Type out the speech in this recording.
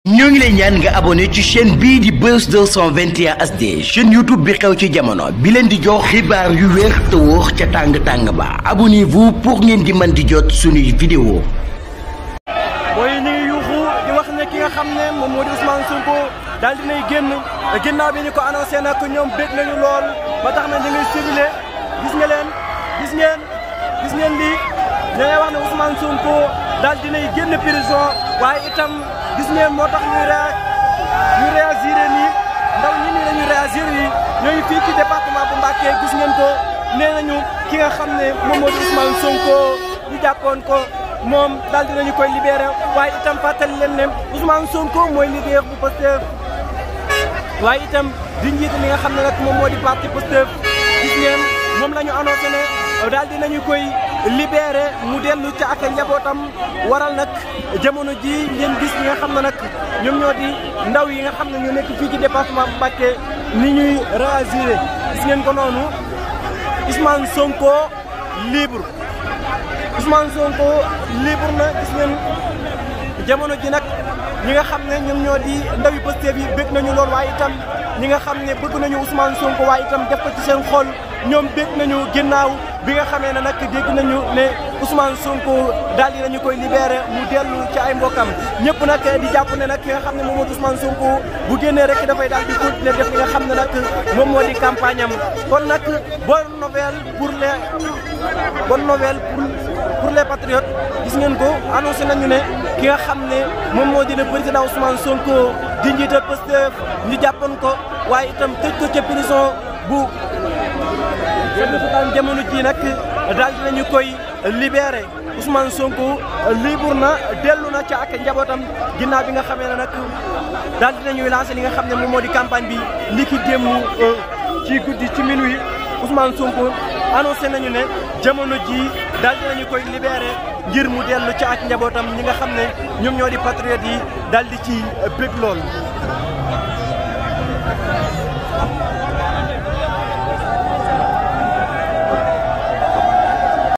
ñoo ngi lay ñaan nga abonné ci chaîne bii di Buzz 221 HD chaîne YouTube bi xew ci jamono bi leen di jox xibaar yu wér te wóor ca tàng-tàng ba abonnez-vous pour ngeen di mën di jot suñuy vidéo. mooy ñu ngi yuuxu di wax ne ki nga xam ne moom moo di Ousmane Sonko daal dinay génn ginnaaw bi ñu ko annoncé nag ñoom bég nañu lool ba tax na ñu ngi ciblé gis ngeen lii ñu ngi wax ne Ousmane Sonko daal dinay génn prison waaye itam gis ngeen moo tax ñu réagir nii ndaw ñi nii lañu réagir yi ñooñu fii ci département bu Mbacké gis ngeen ko nee nañu ki nga xam ne moom moo di Ousmane Sonko ñu jàppoon ko moom daal dinañu koy libéré waaye itam fàttali leen ne Ousmane Sonko mooy leader bu Pastef waaye itam di njiit li nga xam ne nag moom moo di parti Pastef gis ngeen moom la ñu annoncé ne daal dinañu koy libéré mu dellu ca ak njabootam waral nag jamono ji ngeen gis ñi nga xam ne nag ñoom ñoo di ndaw yi nga xam ne ñu nekk fii ci département bu Mbacké ni ñuy réagir gis ngeen ko noonu Ousmane Sonko libre na gis ngeen jamono ji nag ñi nga xam ne ñoom ñoo di ndaw yi Pastef yi bëgg nañu lool waaye itam ñi nga xam ne bëgg nañu Ousmane Sonko waaye itam def ko ci seen xol ñoom bëgg nañu ginnaaw bi nga xamee ne nag dégg nañu ne Ousmane Sonko daal di nañu koy libéré mu dellu ci ay mbokkam ñëpp nag di jàpp ne nag ki nga xam ne moom moo di Ousmane Sonko bu génnee rek dafay daal di continuer def li nga xam ne nag moom moo di campagne am kon nag bonne nouvelle pour les patriotes gis ngeen ko annoncé nañu ne ki nga xam ne moom moo di le président Ousmane Sonko di njiital Pastef ñu jàppoon ko waaye itam tëj ko ca prison bu daan jamono ji nag daal dinañu koy libéré Ousmane Sonko libre na dellu na ca ak njabootam ginnaaw bi nga xamee ne nag daal dinañuy lancé li nga xam ne moom moo di campagne bi li ki démb ci guddi ci minuit Ousmane Sonko annoncé nañu ne jamono ji daal dinañu koy libéré ngir mu dellu ca ak njabootam ñi nga xam ne ñoom ñoo di patriotes yi daal di ci bëgg lool.